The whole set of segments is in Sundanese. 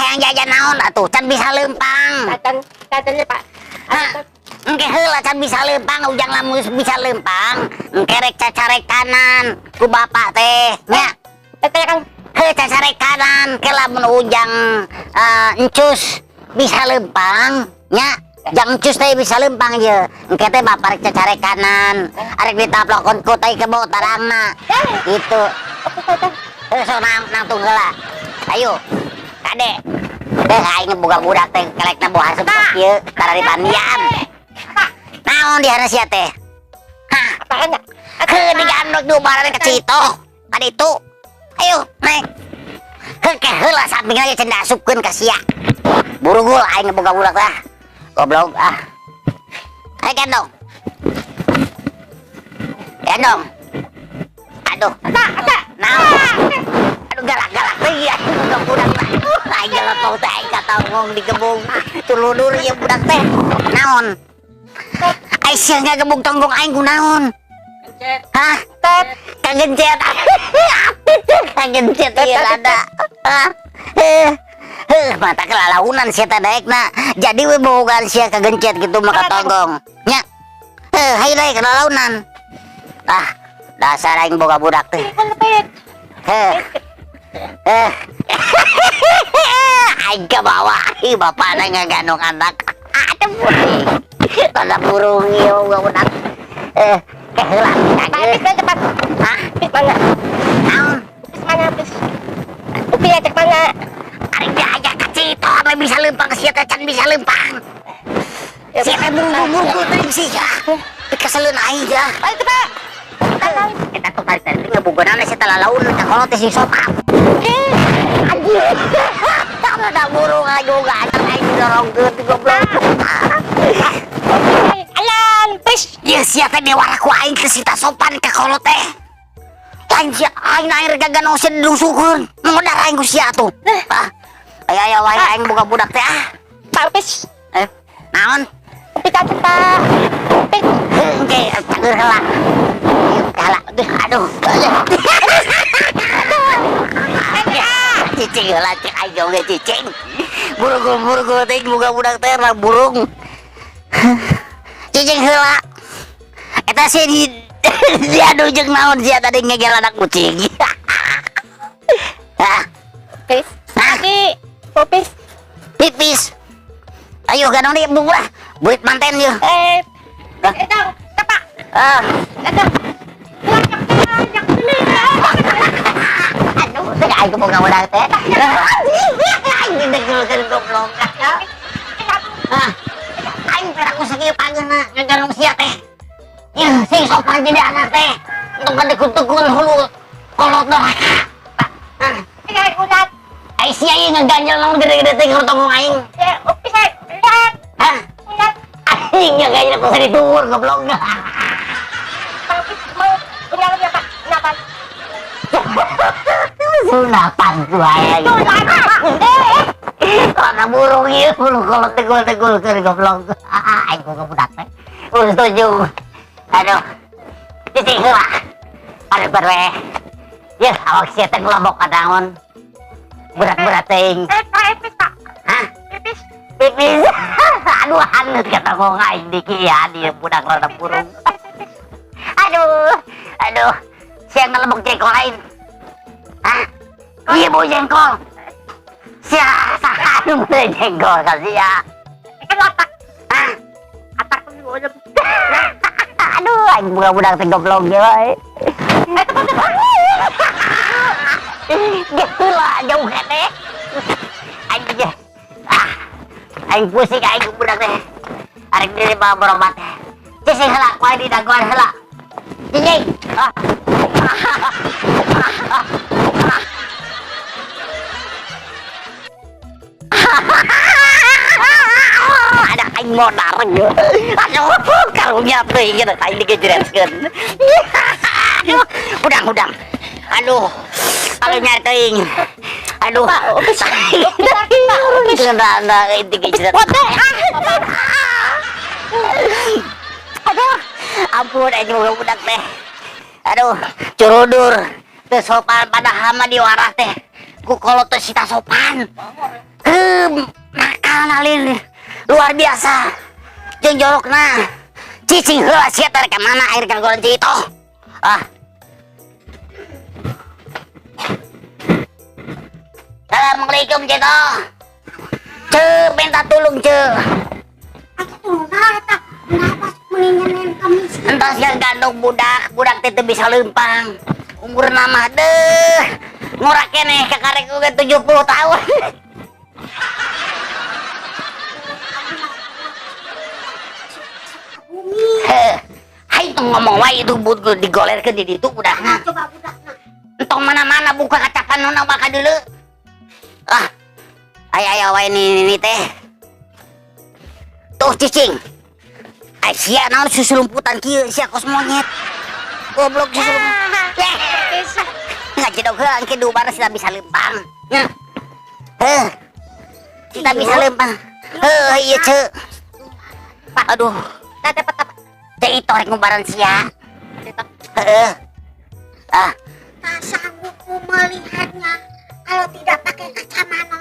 Hayang jajan naon atuh? Can bisa lempang. Jajan, jajannya, Pak. Hah? Engke heula, can bisa lempang. Ujang lamun bisa lempang, engke rek cacarekanan ku bapak teh nya. Teteh kan. Heuh, cacarekanan ke lamun ujang encus bisa lempang nya. Jang encus teh bisa lempang je, engke teh bapak rek cacarekanan, arek ditaplokon ku tai kebo tarangna gitu. Heuh, sok nang nangtung heula. Ayo, kade. Eh, aing boga budak teh kelekna boha asup kieu tara dipandian. Naon di sia teh? Hah? Apaan ya? Heuh, digandok diubaran ke Cito. Tadi itu. Ayo, naik. Heuh, ke heula samping aja cenah asupkeun ka sia. Burugul aing boga budak teh. Goblok ah. Ayo gendong. Gendong. Aduh. Naon? Aduh, galak-galak teh ya boga budak teh. Aduh, aing galepong teh aing katongong digebung. Tuludur ieu budak teh. Naon? Ai sia ngagebug tonggong aing kunaon? Hah? Kagencet. Kagencet ieu rada. Hah? Eh. Heuh, mata kelalaunan sia teh daekna. Jadi we bogaan sia kagencet gitu mah katonggong. Nya. Heuh, hayu daek kelalaunan. Ah, dasar aing boga budak teh. Heuh. Eh. Aing ke bawah, ih bapak ngagandong anak. Aduh. Tanda burung ieu boga budak. Eh, keheula. Pak, pis mana cepat? Hah? Pis mana? Naon? Pis mana pis? Upi ajak mana? Ari diajak ka Cito ame bisa lempang, sia teh can bisa lempang. Ya, Sia teh buru-buru teuing sia. Pikaseleun aing ya. Ayo cepat. Eta tuh tadi tadi ngebogonan sia teh lalaun ka kolot teh sing sopan. Anjir. Ada burung aja gak ada aing didorongkeun goblok. Alan, pis. Ya sia teh diwara ku aing teh sita sopan ka kolot teh. Lain sia aing air gagano sia dilusukeun. Modar aing ku sia tuh. Ah. Aya aya wae aing boga budak teh ah. Pak, pis. Eh, naon? Upi cacing, Pak. Pis. Engke cager heula. Heula. Aduh, aduh. Cicing heula cek aing oge cicing. Burung burung teh boga budak teh lah burung. Cicing heula. Eta sih di diadu jeung naon sia tadi ngegel anak kucing? Hah? Pis. Tadi, pipis. Pipis. Ayo gandong deui bu lah. Buit manten yeuh. Eh, eh, dong, cepat. Ah. Eh, dong. Banyak, banyak. Aduh, teh aing boga budak teh. Aing didegulkeun goblok. Ah. Aing peraku sakieu pageuna ngagandong sia teh. Yeuh, sing sopan jadi anak teh. Tong kadekut-dekul hulu kolot doraka. Ah. Eh, ulat. Ai sia ieu ngaganjel naon gede-gede teh ngertongong aing? Ya, upi saya. Ulat. Hah? Ulat. Anjing ngaganjel ku ditur goblok. Pak, pis mau ulat ya, Pak? Kenapa? Sunapan ku aya. Ulat. Eh, Karena burung ieu bulu kolot tegul-tegul keur goblok. Aing boga budak teh. Udah setuju. Aduh. Cicing heula. Aduh we. Yeuh, awak sia teh ngelobok ka naon? Berat-berat teuing. Eh, Pak, pis, Pak. Hah? Pipis. Pipis. Aduh, haneut kata ngomong aing dikian ieu budak rada burung. Aduh. Aduh. Sia ngelebok jengkol lain. Hah? Iya bau jengkol. Sia saha nu meuli jengkol ka sia? Kan otak. Hah? Otak tuh juga. Aduh, aing boga budak teh goblok ge wae. Eh, cepat, cepat. Geus jauh keneh. Aing ge. Ah. Aing pusing aing ku budak teh. Arek diri bawa berobat. Cicing heula, ku aing didagoan heula. Cicing. Ah. Ah. Ada aing modar. Aduh, karunya teuing aing digejereskeun. Aduh, udang udang. Aduh, kalau nyari teuing. Aduh, Kena digejeres. Aduh, ampun aing boga budak teh. Aduh, curudur. Teu sopan padahal mah diwarah teh. Ku kolot teh sita sopan. Heuh. Nakal nalin luar biasa. Jeung jorokna. Cicing heula sia teh, ka mana air kagoran Ceu Itoh. Ah. Assalamualaikum, Ceu Itoh. Ceu, minta tulung, Ceu. Atuh nah eta kenapa menginginkan kemis? Entos yang gandong budak, budak teh teu bisa leumpang. Umur nama deh. Ngora keneh kakarek oge 70 tahun. Bumi. Heh. Hai, tong ngomong wae itu digolerkeun di ditu budakna. Nah, coba budakna. Entong mana-mana buka kacapan nona maka dulu. Ah. Aya aya wae ni teh. Tuh cicing. Ai sia naon susulumputan kieu sia kos monyet. Goblok susulumputan. Ngajedog heula engke dubar sih bisa lempang. Nya. Heh. Kita bisa lempang. Heuh, ieu Ceu. Aduh, Tah dapat apa? Ceu Itoh rek ngubaran sia. Heeh. Ah, Tak sanggup ku melihatnya kalau tidak pakai kacamata.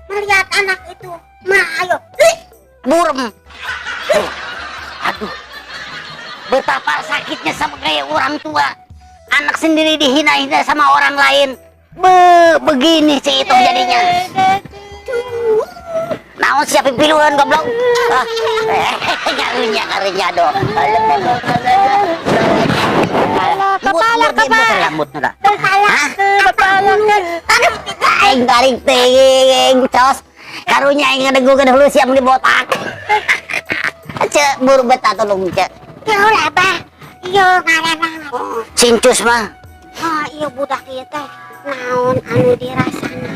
Melihat anak itu, ma ayo. Ih, burem. Aduh. Betapa sakitnya sama kayak orang tua. Anak sendiri dihina-hina sama orang lain. Begini sih itu jadinya. Naon siapa piluan goblok? Ah, karunya karunya dong. Kepala, kepala. Rambut na. Kepala. Hah? Kepala. Aduh, aing tarik ting, cos. Karunya aing ngadegukeun hulu siap di botak. Cek buru beta tolong cek. Ya ulah bah. Iya ngaranna. Sincus mah. Oh, iya budak ieu teh naon anu dirasana.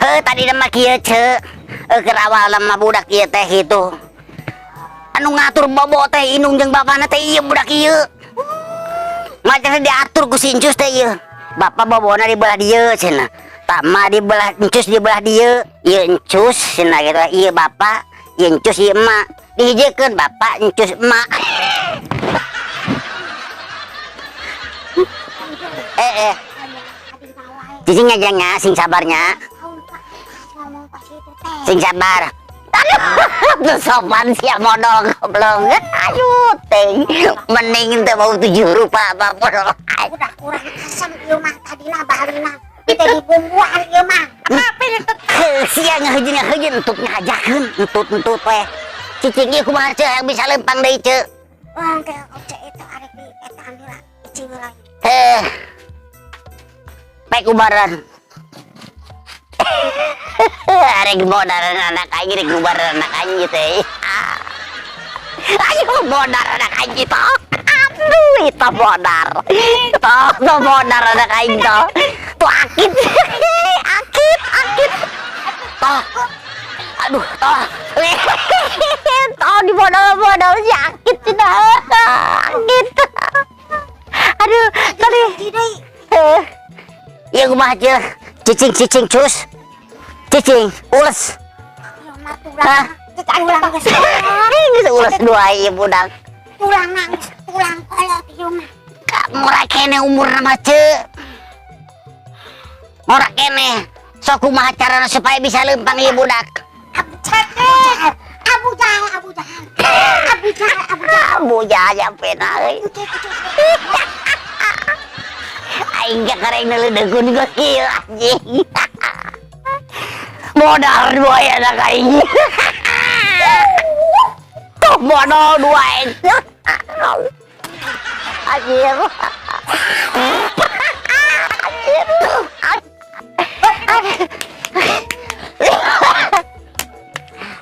Heuh, tadi mah kieu cek. Keur awalna mah budak ieu teh kitu. Anu ngatur bobo teh indung jeung bapana teh ieu budak ieu. Macam diatur ku si Incus teh ieu. Bapak bobona di belah dieu cenah. Tama di belah Incus di belah dieu. Ieu Incus cenah gitu. Ieu bapak, ieu Incus, ieu emak. Dihijikeun bapak, Incus, emak. Eh eh, cicing aja nya, sing sabarnya, sing sabar. Aduh, sopan sia modal goblok. Ayo ting, mending teu mau tujuh rupa apa modal. Udah kurang asam ieu mah tadina balina. Teh dibumbuan ieu mah. Apa yang Sia ngahejeun ngahejeun entut ngajakeun, entut entut teh. Cicing ieu kumaha ceu yang bisa lempang deui ceu. Wah, ke oce itu arek di eta heula, icing heula. Heh. Baik ubaran. Arek bodaran anak aing rek ubaran anak aing teh. Ayo bodar anak aing toh. Aduh, itu bodar. Toh, toh bodar anak aing toh. Tuh akit. Akit, akit. Toh. Aduh, toh. Toh di bodol-bodol si akit sudah. Akit. Aduh, tadi. Eh. Iya kumaha ceu? Cicing cicing cus. Cicing, ules. Ieu mah tulang. Hah? Tulang geus. Geus ules dua ieu budak. Tulang nangis, tulang kolot ieu mah. Ngora keneh umurna mah ceu. Ngora keneh. Sok kumaha carana supaya bisa lempang ieu budak? Abu Jahal, Abu Jahal, Abu Jahal. Abu Jahal, Abu Jahal. Abu Jahal yang pena euy. Aing ge kareng neuleudeukeun geus kieu anjing. Modal dua ya anak aing. Tuh modal dua aing. Anjir. Anjir.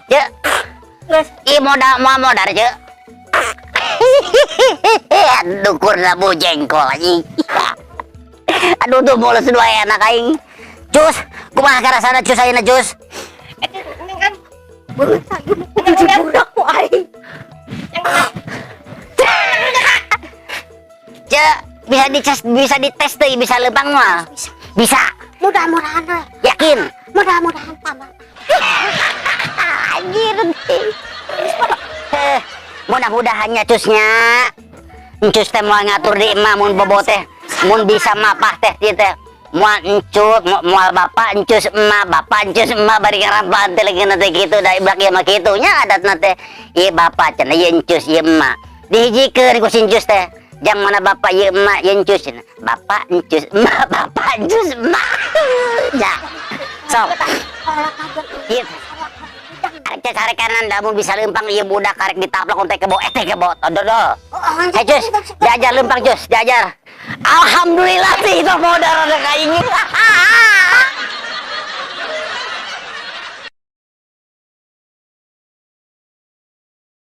Cek. Ieu modal mau modal cek. Dukur labu jengkol anjing. Aduh tuh mulut dua anak aing. Cus, kumaha karasana cus ayeuna cus? Budak ku aing. Cek, bisa dices, bisa dites teh, bisa lempang mah. Bisa. Mudah-mudahan we. Yakin. Mudah-mudahan tambah. Anjir. Eh, mudah-mudahannya cusnya. Cus teh mau ngatur di emak mun bobo teh, mun bisa mapah teh ieu teh. Moal encut, moal bapak encus emak, bapak encus emak bari ngarampaan teh lagi teh kitu da ibak ieu mah kitu nya adatna teh. Ieu bapak cenah, ieu encus, ieu emak. Dihijikeun ku si encus teh. Jang mana bapak, ieu emak, ieu encus cenah. Bapak encus emak, bapak encus emak. Ya. Sok. Kolot aja. Ieu arek cacarekan da mun bisa lempang ieu budak karek ditaplok teh kebo, eh teh kebo dodol. Oh, Hey Cus, diajar lempang, Cus, diajar. Alhamdulillah sih itu modal ada kayak ini.